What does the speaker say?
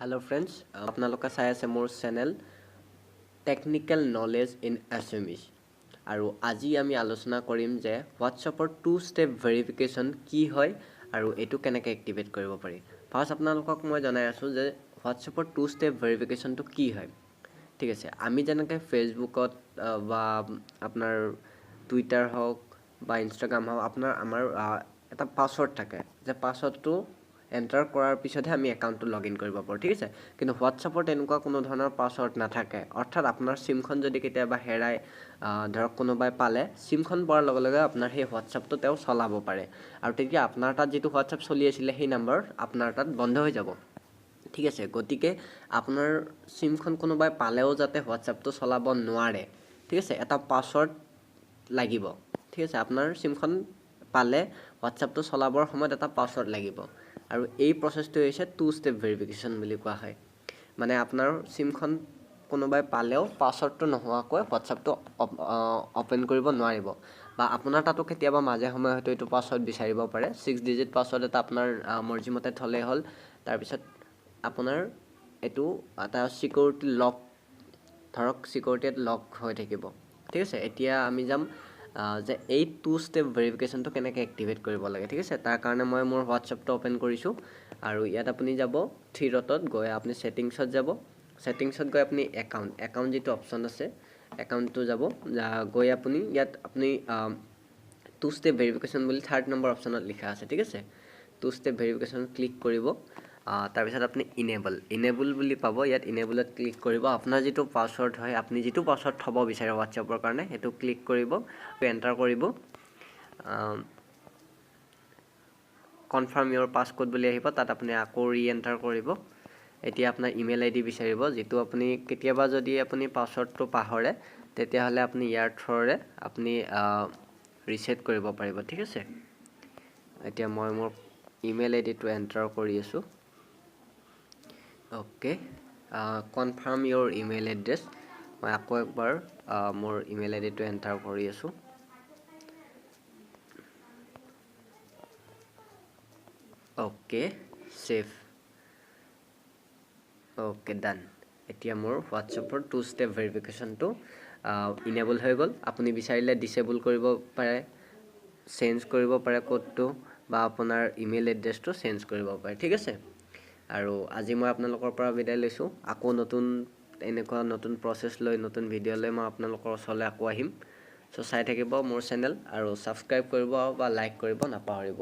Hello' friends, আপোনালোকে চাই আছে মোৰ channel technical knowledge in Assamese. আৰু আজি আমি আলোচনা কৰিম যে হোৱাটছএপৰ টু ষ্টেপ ভেৰিফিকেশ্যন কি হয় আৰু এইটো কেনেকৈ এক্টিভেট কৰিব পাৰি। ফাৰ্ষ্ট আপোনালোকক মই জনাই আছোঁ যে হোৱাটছএপৰ টু ষ্টেপ ভেৰিফিকেশ্যনটো কি হয়। ঠিক আছে, আমি যেনেকৈ ফেচবুকত বা আপোনাৰ টুইটাৰ হওক বা ইনষ্টাগ্ৰাম হওক, আপোনাৰ আমাৰ এটা পাছৱৰ্ড থাকে যে পাছৱৰ্ডটো এণ্টাৰ কৰাৰ পিছতহে আমি একাউণ্টটো লগ ইন কৰিব পাৰোঁ। ঠিক আছে, কিন্তু হোৱাটছএপৰ তেনেকুৱা কোনো ধৰণৰ পাছৱৰ্ড নাথাকে। অৰ্থাৎ আপোনাৰ চিমখন যদি কেতিয়াবা হেৰাই, ধৰক কোনোবাই পালে, চিমখন পোৱাৰ লগে লগে আপোনাৰ সেই হোৱাটছএপটো তেওঁ চলাব পাৰে আৰু তেতিয়া আপোনাৰ তাত যিটো হোৱাটছএপ চলি আছিলে সেই নাম্বাৰ আপোনাৰ তাত বন্ধ হৈ যাব। ঠিক আছে, গতিকে আপোনাৰ চিমখন কোনোবাই পালেও যাতে হোৱাটছএপটো চলাব নোৱাৰে, ঠিক আছে, এটা পাছৱৰ্ড লাগিব। ঠিক আছে, আপোনাৰ চিমখন পালে হোৱাটছএপটো চলাবৰ সময়ত এটা পাছৱৰ্ড লাগিব আৰু এই প্ৰচেছটো হৈছে টু ষ্টেপ ভেৰিফিকেশ্যন বুলি কোৱা হয়। মানে আপোনাৰ চিমখন কোনোবাই পালেও পাছৱৰ্ডটো নোহোৱাকৈ হোৱাটছএপটো অ'পেন কৰিব নোৱাৰিব, বা আপোনাৰ তাতো কেতিয়াবা মাজে সময়ে হয়তো এইটো পাছৱৰ্ড বিচাৰিব পাৰে। 6 ডিজিট পাছৱৰ্ড এটা আপোনাৰ মৰ্জিমতে থ'লেই হ'ল। তাৰপিছত আপোনাৰ এইটো এটা ছিকিউৰিটি লক, ধৰক ছিকিউৰিটি লক হৈ থাকিব। ঠিক আছে, এতিয়া আমি যাম যে এই টু ষ্টেপ ভেৰিফিকেশ্যনটো কেনেকৈ এক্টিভেট কৰিব লাগে। ঠিক আছে, তাৰ কাৰণে মই মোৰ হোৱাটছএপটো অ'পেন কৰিছোঁ আৰু ইয়াত আপুনি যাব থ্ৰী ডটত গৈ আপুনি ছেটিংছত যাব। ছেটিংছত গৈ আপুনি একাউণ্ট যিটো অপশ্যন আছে একাউণ্টটো যাব, গৈ আপুনি ইয়াত আপুনি টু ষ্টেপ ভেৰিফিকেশ্যন বুলি থাৰ্ড নম্বৰ অপশ্যনত লিখা আছে। ঠিক আছে, টু ষ্টেপ ভেৰিফিকেশ্যন ক্লিক কৰিব। তাৰপিছত আপুনি ইনেবল বুলি পাব, ইয়াত ইনেবলত ক্লিক কৰিব। আপোনাৰ যিটো পাছৱৰ্ড হয়, আপুনি যিটো পাছৱৰ্ড থ'ব বিচাৰে হোৱাটছএপৰ কাৰণে সেইটো ক্লিক কৰিব, এণ্টাৰ কৰিব। কনফাৰ্ম ইয়ৰ পাছক'ড বুলি আহিব, তাত আপুনি আকৌ ৰি এণ্টাৰ কৰিব। এতিয়া আপোনাৰ ইমেইল আই ডি বিচাৰিব, যিটো আপুনি কেতিয়াবা যদি আপুনি পাছৱৰ্ডটো পাহৰে তেতিয়াহ'লে আপুনি ইয়াৰ থ্ৰ'ৰে আপুনি ৰিছেট কৰিব পাৰিব। ঠিক আছে, এতিয়া মই মোৰ ইমেইল আই ডিটো এণ্টাৰ কৰি আছোঁ। Okay, confirm your email address, মই আকৌ একবাৰ মোৰ ইমেইল আই ডিটো এণ্টাৰ কৰি আছোঁ। অ'কে, ছেভ, অ'কে ডান। এতিয়া মোৰ হোৱাটছএপৰ টু ষ্টেপ ভেৰিফিকেশ্যনটো ইনেবল হৈ গ'ল। আপুনি বিচাৰিলে ডিচেবল কৰিব পাৰে, চেঞ্জ কৰিব পাৰে ক'ডটো, বা আপোনাৰ ইমেইল এড্ৰেছটো চেঞ্জ কৰিব পাৰে। ঠিক আছে, আৰু আজি মই আপোনালোকৰ পৰা বিদায় লৈছোঁ। আকৌ নতুন এনেকুৱা নতুন প্ৰচেছ লৈ, নতুন ভিডিঅ' লৈ মই আপোনালোকৰ ওচৰলৈ আকৌ আহিম। চ' চাই থাকিব মোৰ চেনেল আৰু ছাবস্ক্ৰাইব কৰিব বা লাইক কৰিব নাপাহৰিব।